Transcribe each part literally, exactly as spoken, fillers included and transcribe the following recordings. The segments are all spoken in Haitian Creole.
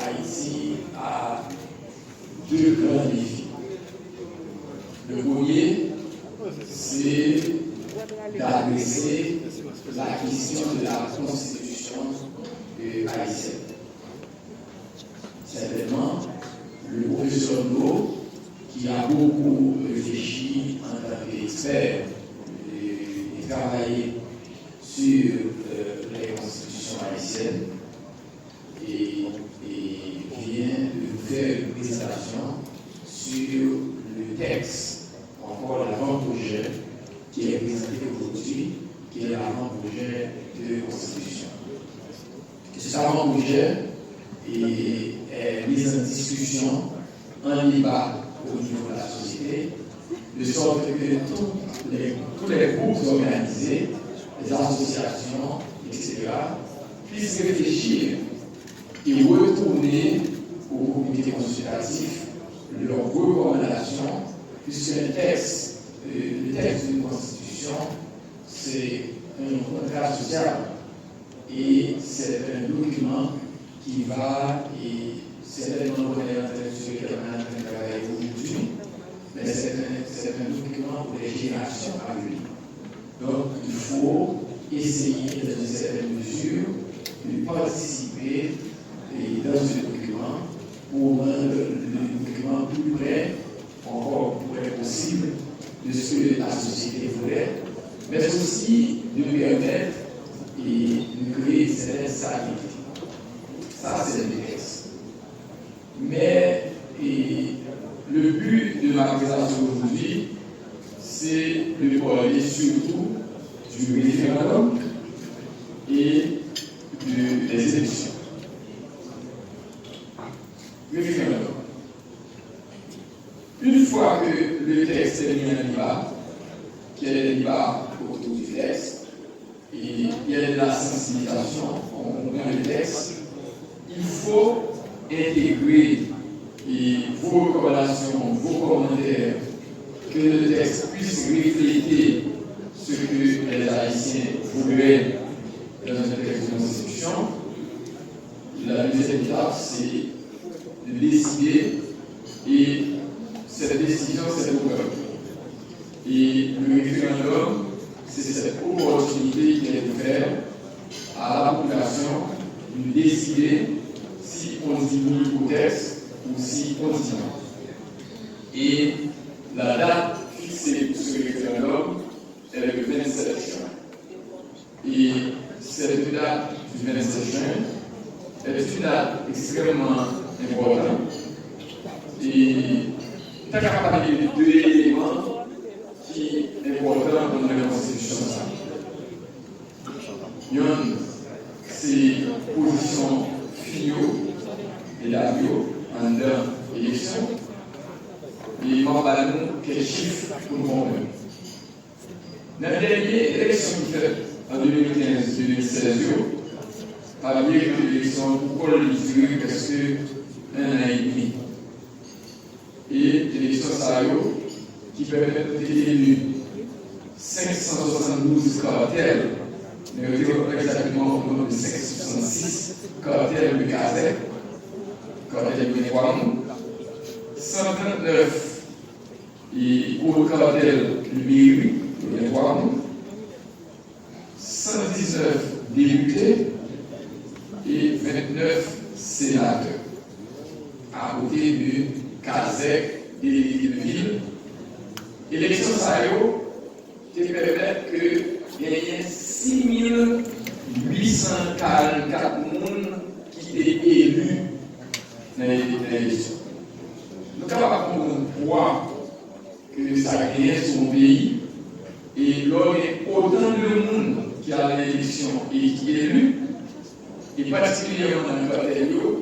Haïti a deux grands défis. Le premier, c'est d'adresser la question de la constitution, euh, haïtienne. Certainement, le professeur No, qui a beaucoup réfléchi en tant qu'expert et, et travaillé sur, euh, les constitutions haïtiennes, et, et vient de nous faire une présentation sur le texte, encore l'avant-projet, qui est présenté aujourd'hui, qui est l'avant-projet de constitution. Cet avant-projet est, est mis en discussion, en débat au niveau de la société, de sorte que tous les, tous les groupes organisés, les associations, et cetera, puissent réfléchir et retourner au comité consultatif leurs recommandations, puisqu'un texte, euh, le texte d'une constitution, c'est un contrat social et c'est un document qui va, et certainement, on est en train de, sur lequel on est en train de travailler aujourd'hui, mais c'est un, c'est un document pour les générations à venir. Donc, il faut essayer, dans une certaine mesure, de participer, et, dans ce document pour rendre le document plus près, encore plus près possible, de ce que la société voulait, mais aussi de permettre et de créer une certaine stabilité. Ça, c'est le texte. Mais, et, le but de ma présentation aujourd'hui, c'est de parler surtout du référendum et de, des élections. Référendum. Une fois que le texte est mis en débat, qu'il y a des débats autour du texte, et il y a de la sensibilisation, on comprend le texte, il faut intégrer et vos recommandations, vos commentaires, que le texte puisse refléter ce que les Haïtiens voudraient dans un texte de constitution. La deuxième étape, c'est de décider, et cette décision, c'est au peuple. Et le référendum, c'est cette opportunité qui est offerte à la population de décider si on dit oui au texte ou si on dit non. Et la date fixée pour ce référendum est le vingt-sept juin. Et cette date du vingt-sept juin est une date extrêmement importante. Et m ta ka pale de de eleman ki enpòtan nan konstitisyon sa. Yonn, se pozisyon fi yo, medam yo, anndan eleksyon. E m ap ba nou kèk chif pou n konprann. Nan dènye eleksyon ki fèt an de mil kenz, de mil sèz yo, pa bliye ke eleksyon an pou kò l li dire prèske en an edmi. E eleksyon sa yo ki pèmèt nou te eli senk san swasanndouz katèl, men yo te egzakteman o nonb de senk san swasannsis katèl de Kazèk, katèl yo gen twa moun, san trannèf e gwo katèl de meri, yo gen twa moun, san diznèf depite e vennèf senatè, akote de Kazèk, delege de vil. Eleksyon sa yo te pèmèt ke genyen sis mil uit san karannkat moun ki te eli nan, nan eleksyon. Nou kapab konprann pwa ke sa genyen sou yon peyi, e lè w gen otan de moun ki al nan eleksyon e ki eli, e patikilyèman nan katèl yo,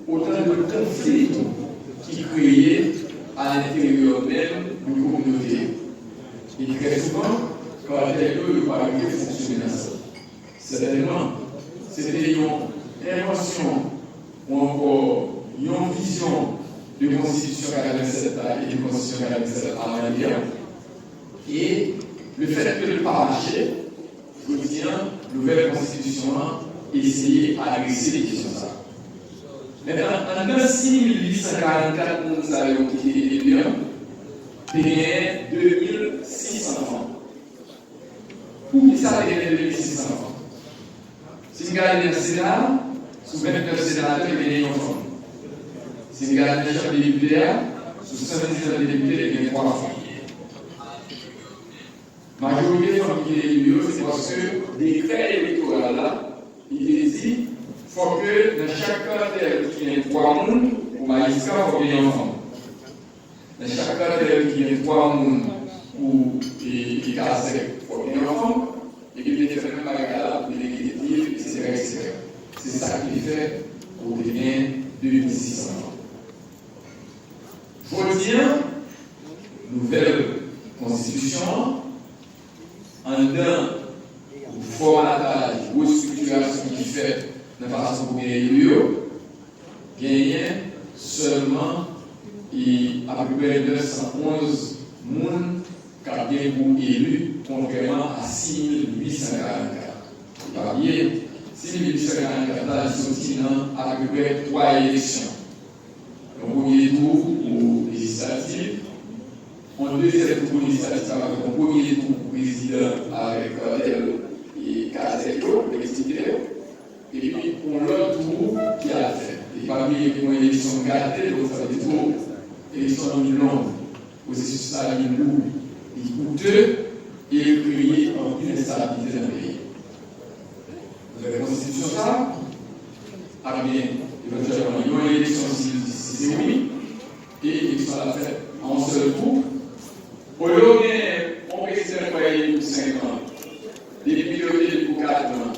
otan de konfli tou ki kreye alenteryè menm de kominote yo. E trè souvan, katèl yo, yo pa rive fonksyone ansanm. Sètènman, se te yon envansyon ou ankò yon vizyon de konstitisyon katrevennsèt la e de konstitisyon katrevennsèt la an dèyè. E lefètke l pa mache, jodi a, nouvèl konstitisyon an eseye adrese kesyon sa a. Mentnan, anndan sis mil uit san karannkat moun sa yo ki te eli an, te genyen de mil sis san fanm. Poukisa te genyen de mil sis san fanm? Si n gade nan Sena a, sou vennèf senatè, genyen yon fanm. Si n gade nan Chanm Depite a, sou sèt depite, genyen twa fanm. Majorite fanm ki te eli yo, se paske dekrè elektoral la, li te di, fòk ke nan chak katèl ki gen twa moun, pou majistra, fòk gen yon fanm. Nan chak katèl ki gen twa moun pou e, e kazèk, fòk gen yon fanm, epi te fè menm bagay la pou delege de vil, etsetera, etsetera. Se sa ki te fè pou te gen de mil sis san fanm. Jodi a, nouvèl konstitisyon an, anndan fòmataj, restriktirasyon ki fèt nan fason pou gen eli yo, genyen sèlman e apeprè nèf san onz moun k ap gen pou eli, kontrèman a sis mil uit san karannkat. E pa bliye, sis mil uit san karannkat la, li soti nan apeprè twa eleksyon. Yon premye tou pou lejislatif, yon dezyèm tou pou lejislatif, sa va fè yon premye tou pou prezidan avèk, e, kazèk yo, kolektivite yo. Epi, yon lòt tou ki al fèt. E pa bliye ke yon eleksyon gate, donk sa vle di tou, eleksyon an vin long. Pwosesis la vin lou, li koute, e li kreye anpil enstabilite nan peyi. Nouvèl konstitisyon sa a, ap gen evantyèlman yon eleksyon si, si se wi, e eleksyon la fèt an yon sèl kou. Olye w gen yon prezidan k pral eli pou senk an, depite yo ki eli pou kat an,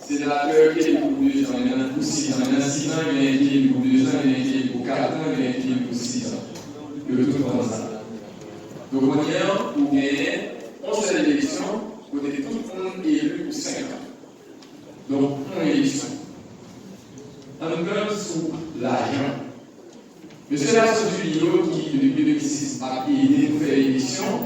senatè yo ki eli pou de zan, pou sis an, nan sis an, genyen ki eli pou de zan, genyen ki eli pou kat an, genyen ki eli pou sis an. Yo tout konn sa. Donk, kounye a, ou genyen yon sèl eleksyon kote tout moun eli pou senk an. Donk, yon eleksyon. Ann pran sou lajan. Mesye Nasyonzini yo ki, depi de mil sis, ap ede nou fè eleksyon,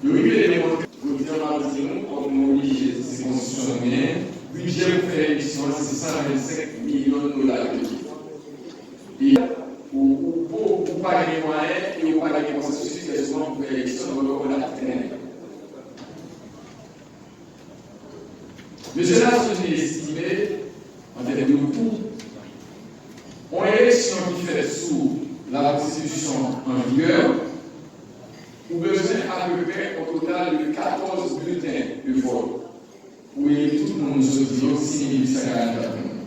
yo rive demontre, jodi a, m ap di nou, kòm nou oblije, se konstitisyon nou genyen, bidjè pou fè eleksyon an, se san vennsenk milyon dola yo ye. E ou, ou, ou pa gen mwayen, e ou pa gen konsansis, trè souvan pou fè eleksyon, donk, ou la trennen. Mesye Nasyonzini estime, an tèm de kou, yon eleksyon ki fèt sou la konstitisyon an vigè, ou bezwen apeprè yon total de katòz bilten de vòt pou eli tout moun, nou sot di yo, sis mil uit san karannkat moun.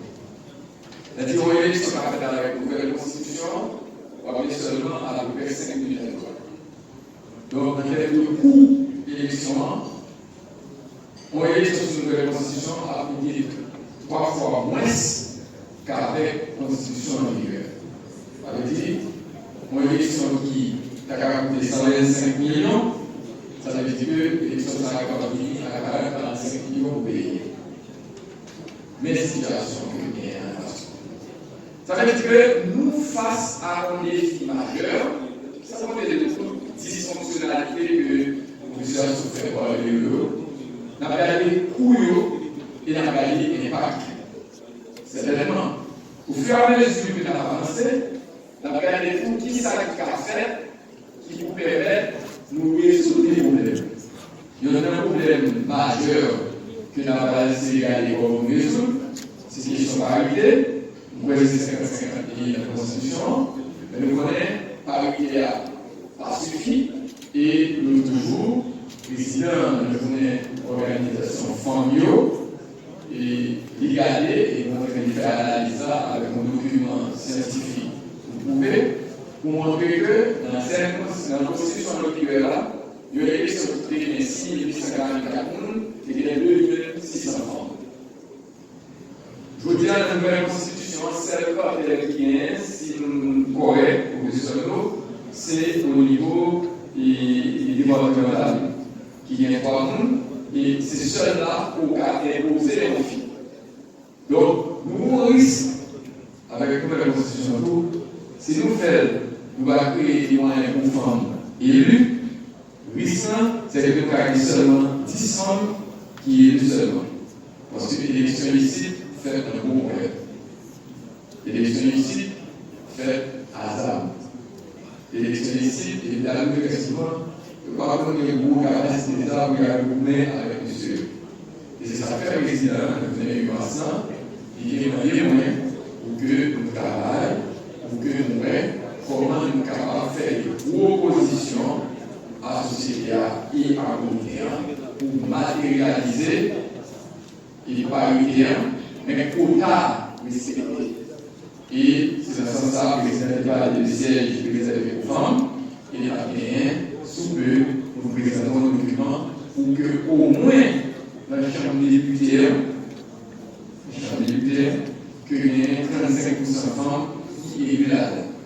Sètadi, yon eleksyon ka fèt avèk nouvèl konstitisyon an, w ap gen sèlman apeprè senk bilten de vòt. Donk, nan tèm de kou eleksyon an, yon eleksyon sou nouvèl konstitisyon ap koute twa fwa mwens k avèk konstitisyon an vigè. Sa vle di, yon eleksyon ki ta ka koute san vennsenk milyon, sa vle di ke eleksyon sa a kapab vini a karant, karannsenk milyon pou peyi a. Men sitiyasyon ke nou genyen an Ayiti. Sa vle di ke nou fas a yon defi majè, san konte de tout disfonksyonalite ke pwofesè Assouf fè pale de yo, n ap gade kou yo e n ap gade enpak yo. Sètènman, ofiramezi ke n ap avanse, n ap gade tou kisa ki ka fèt ki pou pèmèt nou rezoud de pwoblèm. Youn nan pwoblèm majè ke n ap pral eseye gade kòman nou rezoud, se kesyon parite. M kwè se senkant senkant ki nan konstitisyon an, men nou konnen parite a pa sifi, e nou toujou, prezidan nan jounen òganizasyon fanm yo, e li gade, e montre li fè analiz la avèk yon dokiman syantifik pou pwouve, pou montre ke nan tèm, nan konstitisyon an ki la, yon eleksyon ki te gen sis mil uit san karannkat moun, te gen de mil sis san fanm. Jodi a, nan nouvèl konstitisyon an, sèl katèl ki genyen, si nou kòrèk, pwofesè nou, se o nivo, e, e depatmantal, ki gen twa moun, e se sèl la ou ka enpoze yon fi. Donk, nou pran risk avèk nouvèl konstitisyon tou, si nou fè l, nou va kreye de mwayen pou fanm eli, risk lan, se ke nou ka gen sèlman dis fanm ki eli sèlman. Paske eleksyon isit fèt nan gwo konpè. Eleksyon isit fèt a zam. Eleksyon isit, epi la nou efektivman, yo pa konn gen gwo kapasite sa pou y al goumen avèk mesye yo. E se sa k fè prezidan Jovenel Moïse, li te mande mwen pou ke nou travay, pou ke nou wè kòman nou kapab fè de pwopozisyon a sosyete a e a kominote a pou materyalize epi parite a, men kota a respekte. E se nan sans sa a, prezidan te pale de syèj ki rezève pou fanm, e n ap genyen, sou pe, pou nou prezante yon dokiman pou ke omwen nan chanm depite a, chanm depite a, ke genyen trannsenk pousan fanm ki eli ladan l.